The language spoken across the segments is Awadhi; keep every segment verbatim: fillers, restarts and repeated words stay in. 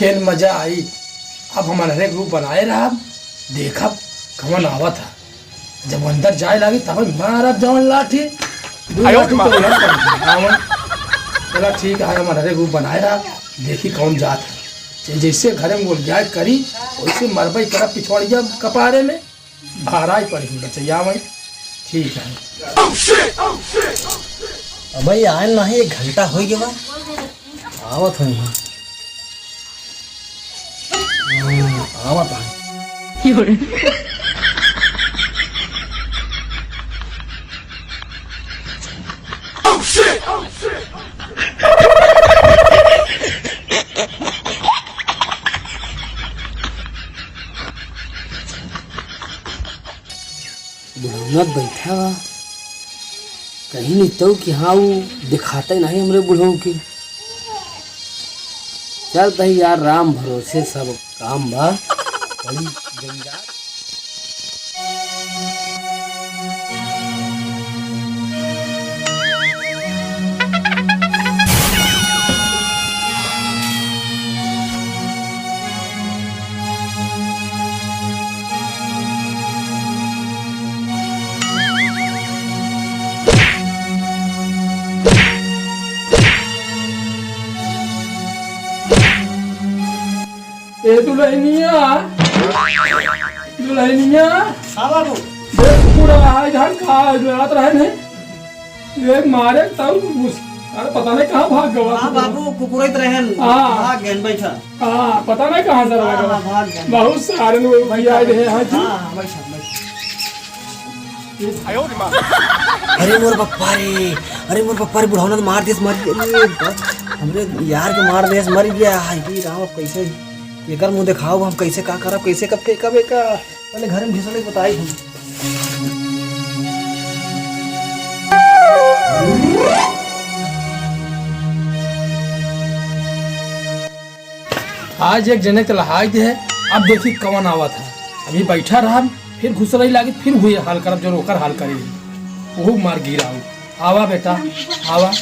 केन मजा आई। अब हम अन्हरे के रूप बनाए रहब, देखब कवन आवत है। जब अंदर जाए लागी तब मारब जवन लाठी, दू आयो लाठी रे माँ। तो उलट पड़ी। आवन। चला ठीक है, हम अन्हरे के रूप बनाए रहब, देखी कौन जात है। जै-, जैसे घरे में गोलियाए करी, वैसे मरबई करब पिछवाड़िया कपारे में। भाराई पड़ी बचैया वही। ठीक है। अबे आयल नाही, एक घंटा होइ गवा। आवत हई। हम्म, आवत हई। बुढ़ौना बैठा बा, कहीं नहीं तो कि हाँ, वो दिखाते नहीं हमरे बुढ़ऊ के। चल तही यार, राम भरोसे सब काम बा, बड़ी जंजाल। ए दुल्हनिया, दुल्हनिया। हाँ बाबू। देख पूरा आज हम का रात रहे नहीं। एक मारे तब उस-, अरे पता नहीं कहाँ भाग गवा हाँ तू। बाबू, कुकुरैत रहेन, हाँ। भाग गएन, बैठा। हाँ, पता नहीं कहाँ से हाँ, लगा। हाँ, भाग गएन। बहुत सारे लोग भी बैठा, आए रहे हैं, हाँ जी। हाँ, हाँ, बैठा, बैठा। अरे मोर पप्पा रे, अरे मोर पप्पा रे, बुढ़ौना तो मार देस, मर गया। अरे बस, हमरे यार के मार देस, मर गया। हाय रे राम, अब कैसे एकर मुँह देखाओ, हम कैसे का करब, कैसे कब फेंकब एका? पहले घर में घुसले बताई हम। आज एक जने के लहाई दे है, अब देखी कवन आवत है। अभी बैठा रहब, फिर घुसरई लागी, फिर हुए हाल करब, जो ओकर हाल करे। ओहू मार गिराऊ। आवा बेटा, आवा।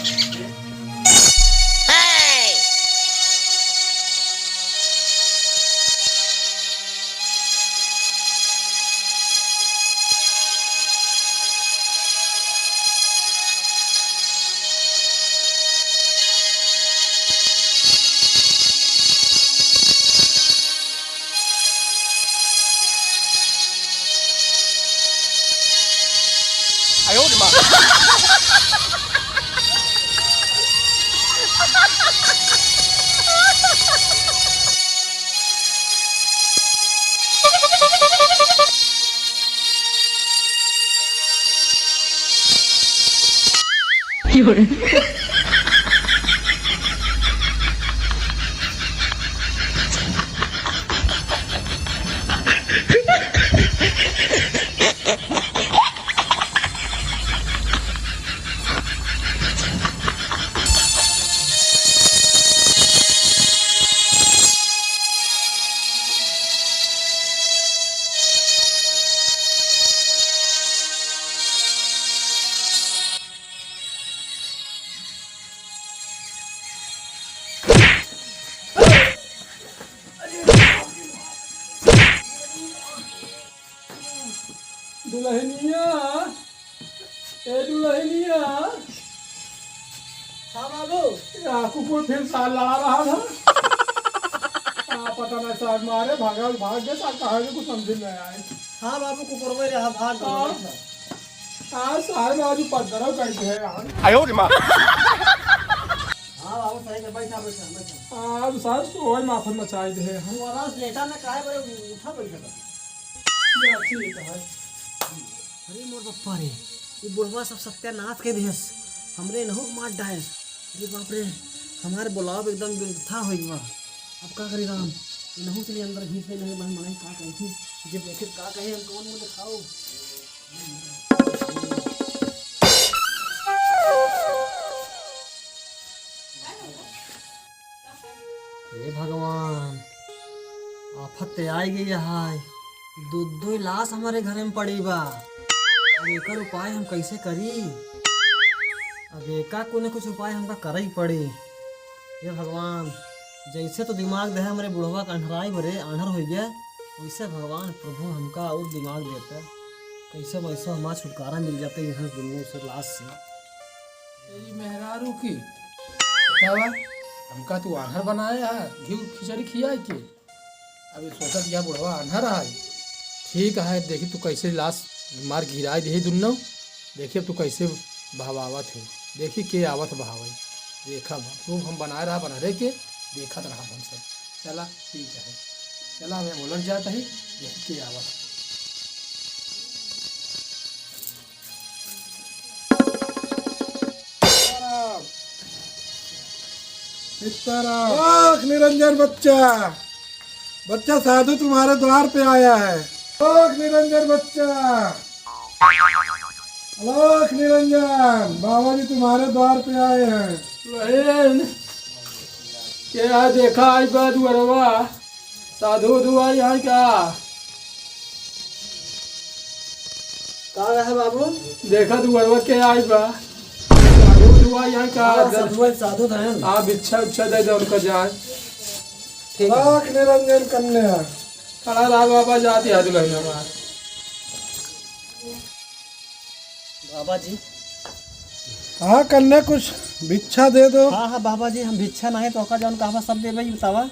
दुल्हनिया, ए दुल्हनिया। हाँ बाबू। या कुकुर फिर साल लड़ा रहा था। आ, पता नहीं साल मारे भागा, भाग गए, साल कहाँ गए, कुछ समझ में नहीं आए। हाँ बाबू, कुकुर में रहा, भाग गए हाँ। बैठा। हाँ, साल में आज पद्दरा कहीं है यार। आयो रे माँ। हाँ बाबू, सही है, बैठा, बैठा, बैठा। हाँ, अब साल सोए माथन मचाई दे हैं। तू आराम से लेटा ना, काहे बड़े उठा बैठा था। या, ठीक है। अरे मोर पप्पा रे, ई बुढ़वा सब सत्यानाश कइ दिहस, हमरे इनहू के मार डाहस। अरे बाप रे, हमार बुलाव एकदम व्यर्था होइ गवा। अब का करी राम, इनहू से नहीं अंदर घींच नहीं मन मनई का कही, जे बैठे का कहे हम कौन मुँह दिखाओ। हे भगवान, आफत ते आइ गई है। दो दो लाश हमरे घरे में पड़ी बा। अब एकर उपाय हम कैसे करी? अब एका कोनो कुछ उपाय हमका करइ पड़ी। हे भगवान, जैसे तो दिमाग देहे हमरे बुढ़वा का अंधराई बरे, आन्हर होइ गया, वैसे भगवान प्रभु हमका और दिमाग देता। कैसे वैसे हमार छुटकारा मिल जाता यहाँ दुनिया से लाश से। तेरी मेहरारू की बतावा, हमका तू आन्हर बनाया है, घी खिचड़ी खियाए के। अभी सोचत या बुढ़वा आन्हर है। ठीक है, देखी तू कैसे लाश मार गिराए दे दुन्नो। देखी अब तू कैसे बहवावत है, देखी के आवत बहावे। देखा बा, रूप हम बनाए रहा बनहरे के, देखत रहा हम सब। चला ठीक है, चला हमें बोलर जात ही, देखी के आवत। सीताराम। सीताराम। आँख निरंजन बच्चा, बच्चा साधु तुम्हारे द्वार पे आया है। आँख निरंजन बच्चा, आँख निरंजन, बाबा जी तुम्हारे द्वार पे आए हैं। बहन, क्या देखा आई बा दुअरवा? साधु उधु आई है का? का है बाबू? देखा दुअरवा के आई बा। साधु उधु आई है का? हाँ, साधु है, साधु तो हैं। हाँ, भिक्षा उच्छा दे दे उनका जाए। ठीक है। आँख निरंजन कन्या। खड़ा रहा बाबा, जाती है दुल्हन हमार। बाबा जी। हाँ कन्या, कुछ भिक्षा दे दो। हाँ, हाँ बाबा जी, हम भिक्षा नहीं तो ओका जौन कहबा सब देबे, ई बतावा।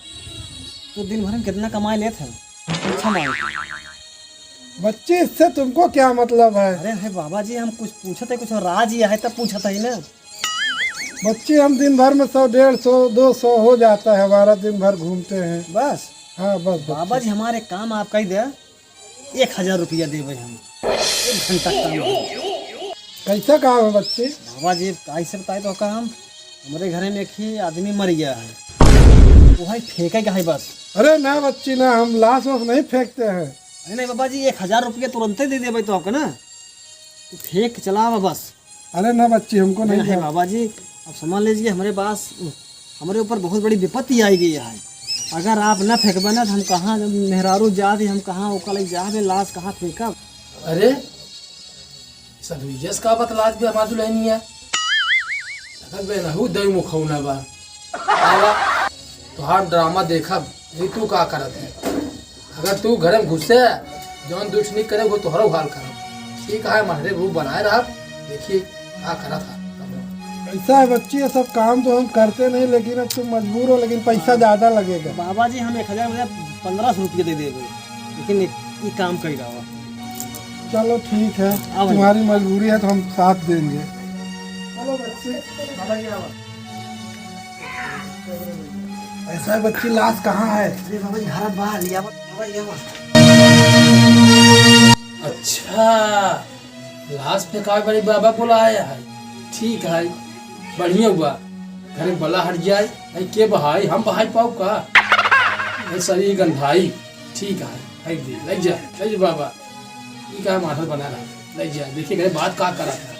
तू दिन भर में कितना कमाई लेत है? भिक्षा मांग के। बच्ची, इससे तुमको क्या मतलब है? अरे, अरे बाबा जी, हम कुछ पूछत है, कुछ राज ही है तब पूछत है ना। बच्ची, हम दिन भर में सौ, डेढ़ सौ, दो सौ हो जाता है हमारा, दिन भर घूमते हैं। बस? हाँ, बस, बस। बाबा जी, हमारे काम आप कह दे, एक हजार रुपया देबे हम, एक घंटा काम है। कैसा काम है बच्ची? बाबा जी, कैसे बताए तो का हम, हमरे घरे में एक ही आदमी मर गया है, वो है फेंके का है बस। अरे ना बच्ची ना, हम लाश वाश नहीं फेंकते हैं। अरे नहीं बाबा जी, एक हजार रुपया तुरंते दे देबे तो आपका ना, तू फेंक चलावा बस। अरे ना बच्ची, हमको अरे नहीं नहीं जाना। बाबा जी, अब समझ लीजिए, हमरे पास, हमरे ऊपर बहुत बड़ी विपत्ति आई गई है। अगर आप न फेंकबे ना, तो हम कहाँ, जब मेहरारू जात ही, हम कहाँ ओका लइ जाबे, लाश कहाँ फेंकब? अरे, सधुइयस का बतलात बे हमार दुल्हनिया? लगत बे नहु दई मुखौना बा। आवा, तोहार ड्रामा देखब, ई तू का करत है? अगर तू घरे में घुसे, जौन दुष्ट नहीं करे, वो तोहरो हाल करब। ठीक है, महरे रूप बनाए रहब, देखिए का करत है। ऐसा है बच्ची, ये सब काम तो हम करते नहीं, लेकिन अब तुम मजबूर हो, लेकिन पैसा हाँ। ज्यादा लगेगा। बाबा जी, हम एक हजार में पन्द्रह सौ रुपये दे देबे, लेकिन एक, ई काम कर रहा। चलो ठीक है, आओ। तुम्हारी मजबूरी है तो हम साथ देंगे। चलो बच्ची, बाबा जी आओ। ऐसा है बच्ची, लाश कहाँ है? अरे बाबा जी, घर बा, लिया बा, बाबा जी, लिया बा। अच्छा, लाश फेंकावे वाली बाबा बोलाया है। ठीक है, बढ़िया हुआ, घरे बला हट जाए। नहीं के बहाई, हम बहाई पाऊ का? नहीं, शरीर गंधाई। ठीक है, फेंक दे, ले जा, ले जा बाबा। ई का माथा बना रहा, ले जा, देखिए घरे बात का करा था।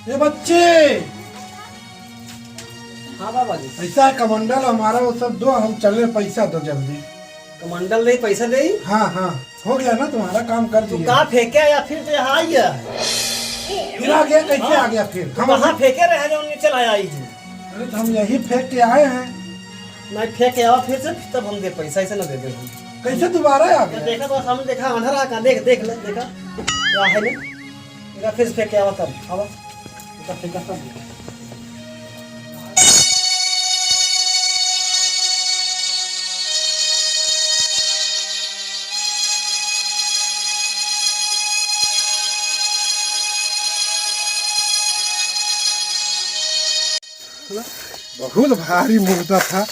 ए बच्ची! हाँ बाबा जी। पैसा है कमंडल हमारा, वो सब दो, हम चले, पैसा दो जल्दी। कमंडल दे, पैसा दे? हाँ, हाँ, हो गया ना तुम्हारा काम, कर तू दिया। कहाँ फेंके आया, फिर तो यहाँ आई है। फिर आ गया, कैसे हाँ? आ गया फिर? तू हम कहाँ फेंके रहे जो उन्हें चला आई जी? अरे तो हम यही फेंक के आए हैं। नहीं, फेंक के आवा फिर से, तब हम दे पैसा, ऐसे ना दे दे हम। कैसे दोबारा आ गया? देखा तो सामने देखा, अंधारा का, देख, देख ले, देखा। क्या है नहीं? इधर फिर से फेंक के आवा तब, आवा। इधर फेंका तब। बहुत भारी मुर्दा था।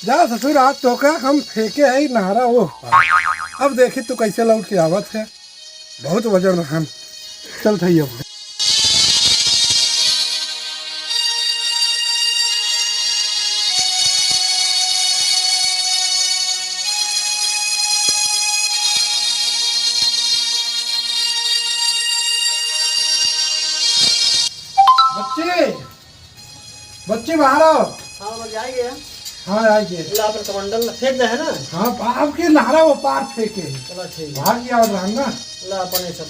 जा ससुर, आज तो का हम फेंके है नहरा वो। अब देखी तू कैसे लौट के आवत है। बहुत वजन रहन। चल थई अब। बच्चे, बच्चे बाहर आओ। हाँ, बस आइ गया। हाँ, आइ गया। ला, अपन कमंडल फेंक दे है ना? हाँ, आपके नहरा वो पार फेंके। चला, ठीक है। भाग गया और रहा ना। ला, अपन ये सब।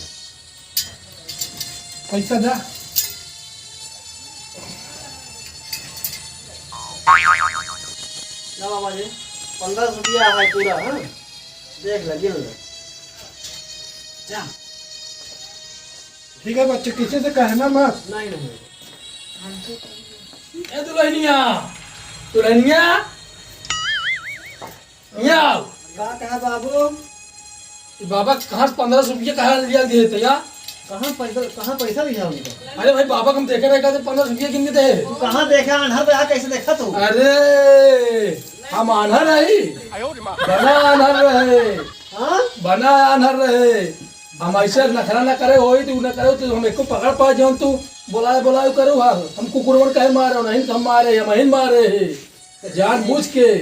पैसा दा। ला बाबा जी, पन्द्रह सौ रुपया है पूरा, हाँ? देख ले, गिन ले। जा। ठीक है बच्चे, किसी से कहना मत। नहीं, नहीं। ए दुल्हनिया, दुल्हनिया, यहाँ आओ। का कहा बाबू? ई बाबा कहाँ से पन्द्रह सौ रुपया कहाँ लिया दिए थे यार? कहाँ पैसा, कहाँ पैसा लिया उनका? अरे भाई, बाबा को हम देखे रहे, कहते पन्द्रह सौ रुपया गिन के दे। तू कहाँ देखा? आन्हर पे आ, कैसे देखा तू? अरे, हम आन्हर रही, बना आन्हर रहे। हाँ? बना आन्हर रहे। हम ऐसे नखरा न करे होई, तू न करे, तू हम एको पकड़ पाए, जौन तू बोलाए, बोलाए करू हा। हम कुकुरवन कहे मारे, नहीं हम मारे, हम ही मारे है। जानबूझ के।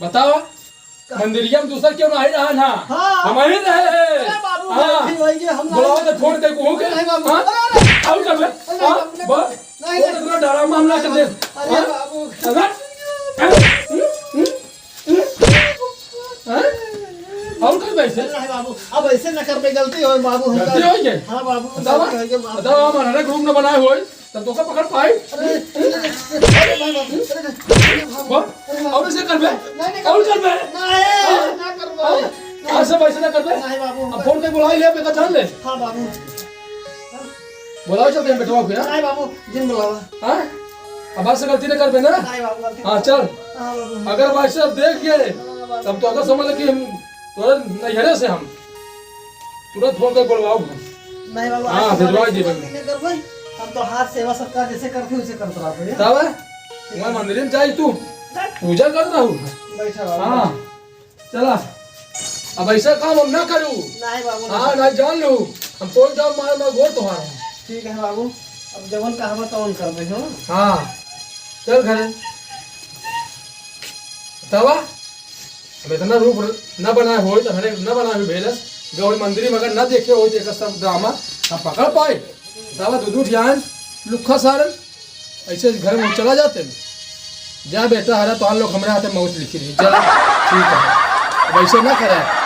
बताओ, मंदिरिया में दूसर क्यों नहीं रहा ना? हाँ। हम ही रहे हैं। अरे बाबू, हाँ। नहीं, वही के हम बोलाओ नहीं। तो फोन करके कहूँ के। नहीं बाबू। हाँ? अरे, अरे। और कर ले। अरे हाँ? बाबू, बोल। नहीं, बोल, नहीं। इतना डरामा हम ना कर दे। अरे हाँ? बाबू। अरे। हम्म? हम्म? हम्म? हाँ? और कर दे ऐसे। नहीं बाबू, अब ऐसे न कर दे, गलती होई बाबू, हम गलती होई के? हाँ बाबू, बताओ, गलती होई के, माफ बताओ, कर। हम अनहरे group न बनाए होई। तब तो का पकड़ पाई? अरे, अरे, अरे, अरे, भाई, बाबू, अरे, अरे, अरे, बाबू, बोल, अरे, बाबू। और ऐसे करबे? नहीं, नहीं, और करबे? नहीं, हाँ? ना करबो। हाँ? आज से वैसे ना करबे? नहीं, बाबू। अब फोन पे बुला ले, बेटा, जान ले। हाँ, बाबू। बुलाओ, चलते हैं बेटवा को, यार। नहीं, बाबू, जिन बुलावा। हाँ? अब आज से गलती ना करबे ना? नहीं, बाबू, गलती हाँ, नहीं। चल। हाँ, बाबू। अगर भाई साहब देख गए, हाँ, बाबू। तब तो अगर समझ ले कि हम तोरे नैहरे से हम तुरंत फोन कर बोलवाओ हम। नहीं बाबू, हाँ, आज से भिजवा बाद दिए ऐसे बाबू। नहीं करबो। हम तोहार सेवा सत्कार जैसे करते वैसे करत रहबो, है? तब वहाँ मंदिर में जाई तू, पूजा करत रहू। बैठा बाबू। हाँ, चला। अब ऐसा काम हम ना करू। नहीं बाबू, हाँ, नहीं। नहीं जान लू। हम कौन जाओ मार मार गोर तोहार है। ठीक है बाबू, अब जवन कहबा तवन करबे, हो? हाँ, चल घरे। तब अब इतना रूप न बनाए होई, तो हरे न बनाए होई भेलस, गौरी मंदिर में अगर न देखे होई, तो एकर सब ड्रामा हम पकड़ पाए। तब दू दू ध्यान लुक्खा सारन ऐसे घर में चला जाते हैं। जा बेटा, हरा तो हम लोग हमरे हाथे मौत लिखी रही। चल, ठीक है, अब ऐसे ना करे।